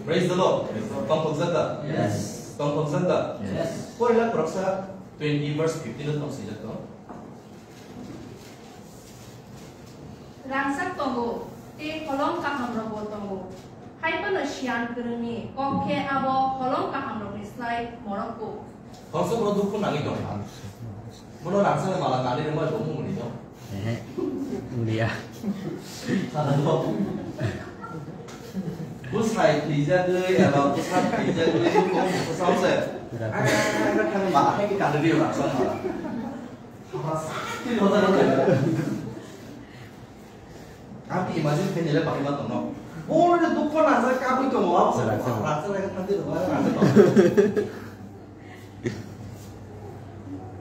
Praise the Lord. Tongthok jata. Yes. Tongthok jata. Yes. Porila khoroksa twenty verse fifteen no tong sijak to. Rangchak tongo, tei holong kahamrokbo tongo. Hai phano siyan kwrwngni kok khe abo holong kahamrokni slai morok kuk. Khoroksa borok dukhu nangwi tongkha. Bono rangchakni mala kanwi rwmani bo mungni no. Ehe, wngya. Bwsai thwijagwi eba bwsa thwijagwi bwsao se. Aga thani mala hai khe kanwi rwmani rangchak mala. Ang imagine khe nile bahai ma tongno. Bole dukho nangjak kabui tongo, abo se rasa rasa lagi thanti tongo, rasa tongo.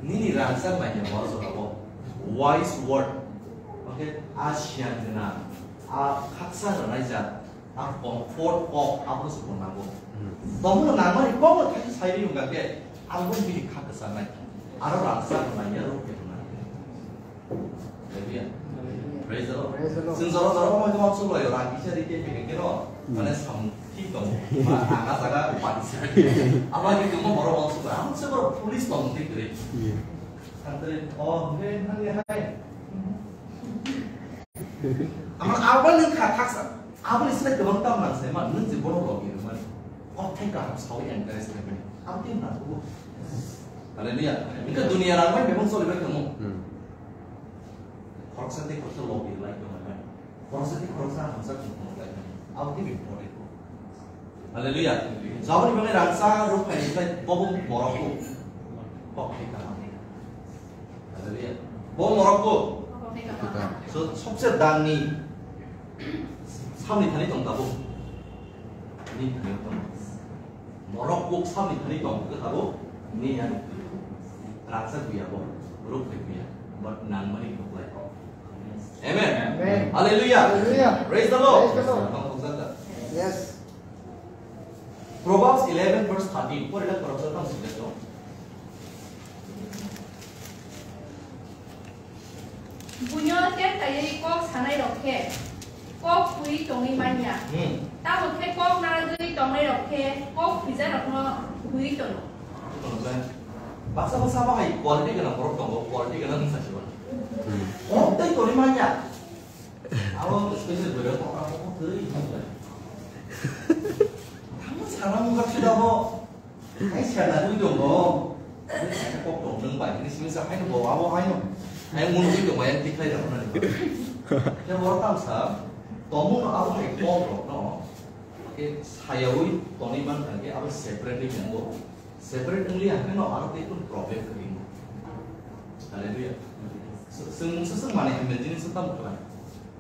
Nini rangchak mai ni hor jora bo wise word. Okay, a siyan jena, a khaksa rwnai jat. A comfort kok abono se bo nango. Tongmung nangmani kokno thaisa sai ri wngkha khe, ang bo bini kha kwchangnai. Aro rangchak rwnai ya rw khe rwnai. Hallelujah. Praise the Lord. Praise the Lord. Chwng jora jora omo hai khe uansuk lai o, rang kisa ri khe phai khe no, mane samung thik tongo. Ba ang a jaga pati sa. Abo hai khe tongma borok uansuk lai. Ang se borok foolish tong thik kwrwi. Thang kwrwi, oh, hwnkhe nang le hai. Amar abo nang kha thaksa. Aboni slai kwbang tam nang sai man, nwng je borok logi rwmani. Kothai kaham sawi encourage khaimani. Abo tei nang kubo. Hallelujah. Engkhe dunia rang bai bebak choli bai tongmo. Khoroksa tei khoroksa logi rwlai tongmani. Khoroksa tei khoroksa hamsa tong tong lai mani. Abo tei important. Hallelujah. Jaboni bagwi rangchak rwphai ni slai bobo borok kok khe kaham. Hallelujah. Bo borok kok. So, sobse dangni samni thani tong tabuk. Ni thani tong. Borok kok samni thani tong tabuk. Ni ani. Rangchak buya bo. Rwphai buya. But nangmani kok lai kok. Amen. Amen. Hallelujah. Hallelujah. Praise the Lord. Praise the Lord. Tong tong jata. Yes. Proverbs eleven verse thirteen. Pore na Proverbs tong sijak to. Buino tek kaiwi kok sanai rok khe kok khwi tongwi manya. Hmm. Tamo khe kok narwgwi tongnai rok khe kok khwijarokno khwi tono. Baksa baksa bahai quality gwnang borok tongo, quality gwnang wngsa se mano. Hmm. Kok tei tongwi manya. Abo special bwrwi kok abo kok twi hinwi lai. Amo sana mungkha sida bo. Hai sana twi tongo. Kok tong nang Bai, ini simi sa haino bo abo haino. Hai mun twi tong yang tiklai rok nani. Khe bo tam sa, tomung no abo hai kok rok no. Khe sayawi toni man thang khe abo separate ni bo. Separate only ang khe no aro tei kun problem khe ringo. Hallelujah. Sung sung mane imagine sa tam khlai.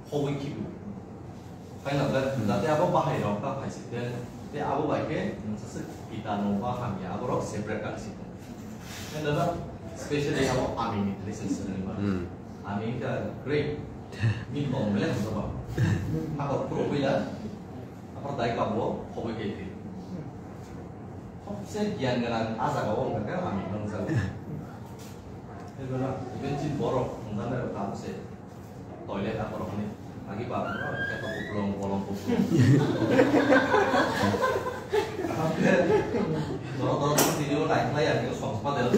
Hobwi khibi. Khaina ble, hmm, jate abo bahai rok ta phai si ten, te abo bai khe mungsa se kita no ba hamya abo rok separate kang si. Khaina da specially abo ami ni relation se ni ba. Hmm. Ami ka great. Min bong bele ko ba. Ako pro bila. Apa dai ka bo hobwi khe ti. Hobse gyan gana aja ka wong ka ami nang sa. Te bela, even chin borok nang da ka se. Toilet akorok ni agi ba, khe to kuplung, bolong kuplung. Doro doro doro tini o nai khlai ya, khe song sma dela.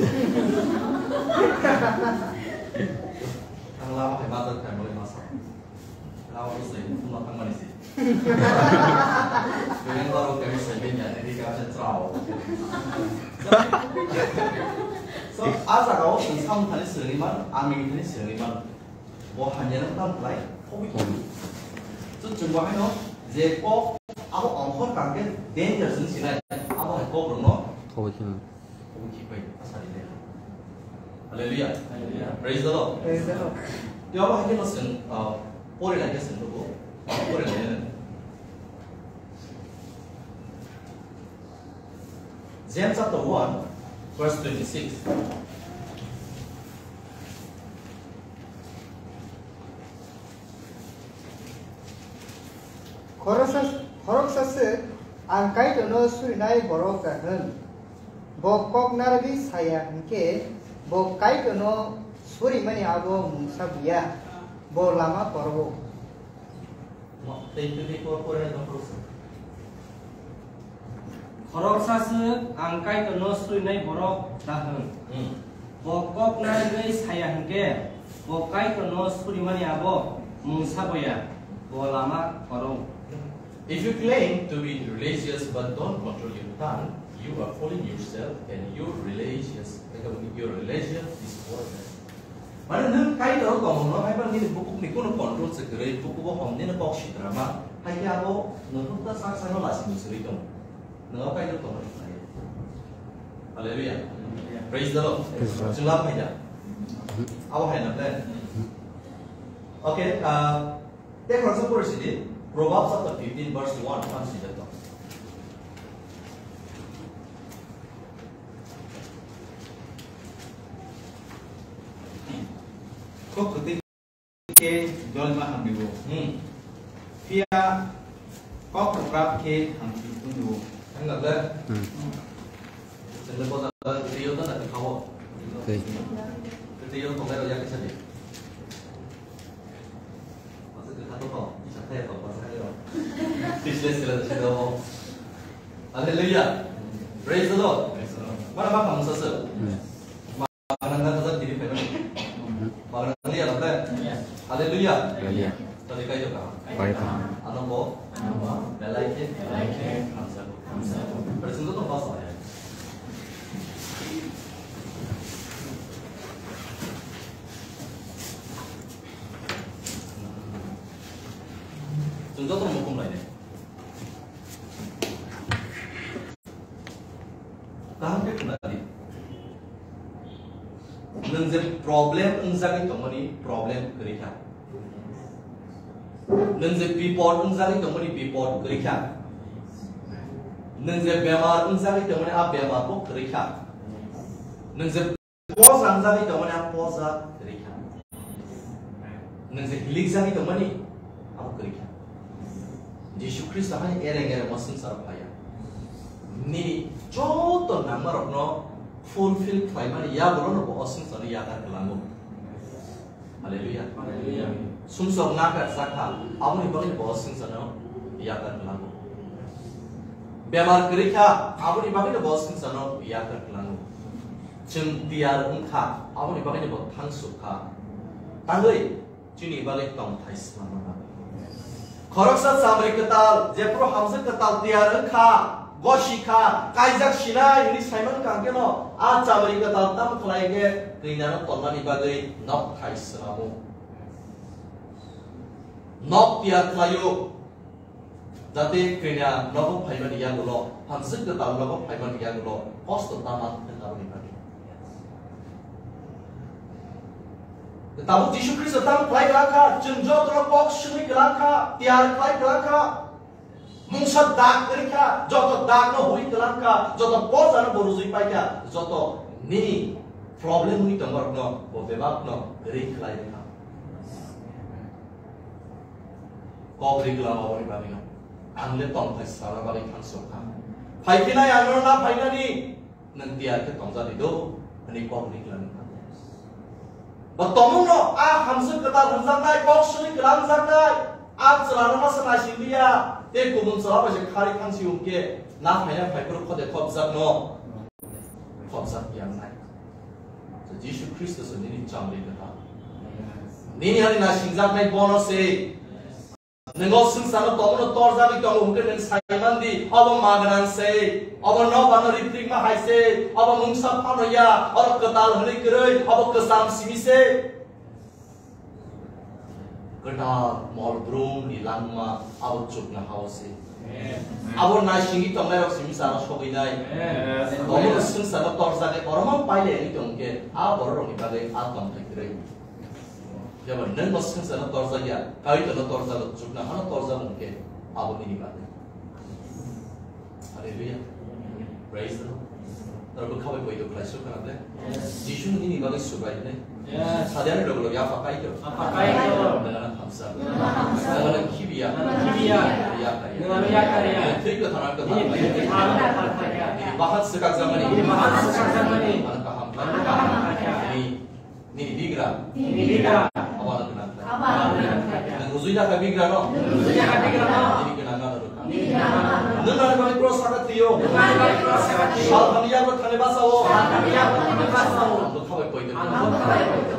Ang lama hai bazar khai mole masa. Lama ko sei, tuma thang mani sei. Bini baro kami sei bini ya, ini kami sei trao. So, asa kau sing sam thani sini man, ami thani sini man. Bo hamya no tam khlai, hobwi khe. So, chwng bo haino je kok abo ongkhor kang khe danger chwng sinai, abo hai kok rokno hobwi khe. Hobwi khe pai, asari le. Hallelujah. Hallelujah. Praise the Lord. Praise the Lord. Tei abo hai khe no chwng, ah, pori lai khe chwng nugo. Pori lai no. James chapter one, verse twenty-six. Khoroksa, khoroksa se ang Kaitorno surinai borok da hwn. Bo kok narwgwi saya hwnkhe, bo Kaitorno surimani abo mungsa buya, bo lama korogo. Tei twi kor pore no khoroksa. Khoroksa se ang Kaitorno surinai borok da hwn. Hmm. Bo kok narwgwi saya hwnkhe, bo Kaitorno surimani abo mungsa boya, bo lama korogo. If you claim to be religious but don't control your tongue, you are fooling yourself and your religious, your religion is worthless. Mane nwng Kaitor tongmung no hai bang nini bukuk ni kuno control se kwrwi, bukuk bo hom nini kok sitra ma, hai khe abo nwng hokta sak sak no lasi ni srwi tong. Nwng o Kaitor tongmani khlai. Hallelujah. Praise the Lord. Praise the Lord. Chwng lab hai da. Abo hai na plan. Okay, uh, Tei khoroksa pori sidi, Proverbs chapter fifteen verse one tang sijak tong. Kok kwtwi khe jolma hamriwo. Hmm. Phiya kok kwkrap khe hamsi tongriwo. Ang gabla. Hmm. Sele boda twiyo ta ta khawo. Tei. Twiyo ko mero yak sadi. Masa ke khato ko, isa kaya ko, masa kaya ko. Speechless sila sila mo. Hallelujah. Praise the Lord. Praise the Lord. Mana ba kamu sasa? Mana nggak tetap diri pemen. Mana dia lah. Hallelujah. Hallelujah. Tadi kayo ka. Kayo ka. Ano ko? Belai ke. Belai ke. Hamsa. Hamsa. Praise the Lord. Chwng joto no mukhum lainai. Kaham khe khna di. Nwng je problem wngjagwi tongmani problem kwrwi kha. Nwng je bipod wngjagwi tongmani bipod kwrwi kha. Nwng je bemar wngjagwi tongmani a bemar bo kwrwi kha. Nwng je Posa wngjagwi tongmani a posa kwrwi kha. Nwng je hilikjagwi tongmani abo kwrwi kha. Jisu Khristo hai ereng ereng o swngcharo phaiya. Nini joto nangmarokno fulfill khlaimani yagulono bo o swngcharno yakar kwlango. Hallelujah. Hallelujah. Sumsok nakar sakha, aboni bagwi bo swngcharno yakar kwlango. Bemar kwrwi kha, aboni bagwi bo swngcharno yakar kwlango. Chwng tiyar wngkha, aboni bagwi bo thangsuk kha. Tangwi chini bagwi tongthai swlangma nangwi. Khoroksa chamri kwtal, jephru hamjwk kwtal tiyar wngkha, gosi kha, kaijak sinai hwnwi saiman kha hwnkhe no, a chamri kwtal tam khlai khe kwinano tonnani bagwi nok thai swnamo. Nok tiyar khlaio, jate kwina nogo phaimani yagulo, hamswk kwtal nogo phaimani yagulo kosto tama hwnkhe aboni bagwi. Tabuk Jisu Khristo tamo khlai kwlak kha, chwng jotono kok swngwi kwlak kha, tiyar khlai kwlak kha. Mungsa dak kwrwi kha, joto dakno hurwi kwlak kha, joto bojano bo rujui pai kha, joto nini problem wngwi tongmarokno bo bebakno kwrwi khlai rw kha. Kok rwgwlama aboni bagwino ang le tongthai srana bagwi thangsok kha. Phaiphinai ang norok na phainani, nwng tiyar khe tongjani do hwnwi kok rwgwlani bagwi. Bo tongmungno a hamswk kwtal hwnjaknai, kok swrwi kwlangjaknai, a chwlano masa naising liya, tei kubun chwla bai se kharwi thangsi hwnkhe na phaina phaiphuru khode khopjakno khopjak yangnai. Jisu Khristo se nini chamri kwtal. Nini ani naisingjaknai bono se. Nwng o swngcharno tongmano torjagwi tongo hwnkhe nwng saiman di, obo magwnang se, obo nokbarno riphrikma hai se, obo mungsa phano ya, oro kwtal hwnwi kwrwi, obo kwcham simi se. Kwtal mol brumni langma abo chukna hao se. Abo naisingwi tongnairok simi chana sogwi nai. Obo swngcharno torjagwi borokno pailaiwi tongkhe a bororokni bagwi a tongthai kwrwi. Jeba nwng bo swngcharno torjak ya, Kaitorno torjago, chukna hano torjago hwnkhe abo nini bagwi. Hallelujah. Praise the Lord. Tor bwkha bai poito khlai suk khana ble. Jisu nini bagwi subrai hwnwi. Yes. Sadiani logo logo ya pakai to. Pakai to. Nangana khamsa. Nangana khamsa. Nangana khibiya. Nangana khibiya. Ya kariya. Nangana ya kariya. Thwi kwthang ang kwthang. Nini thwi kwthang ang kwthang. Nini bahan swkak jamani. Nini bahan swkak jamani. Ang kaham. Ang kaham. Nini Nini bigra. Nini bigra. Abo ano gwnang khlai. Abo ano gwnang khlai. Nwng rujui nakha bigra no. Nwng rujui nakha bigra no. Nini gwnang ano rwkha. Nini gwnang ano rwkha. Nwng ani bagwi cross saka thwio. Nwng ani bagwi cross saka thwio. Saltham ni yago thani basa o. Saltham ni yago thani basa o. Ang bwkha bai poito. Ang bwkha bai poito.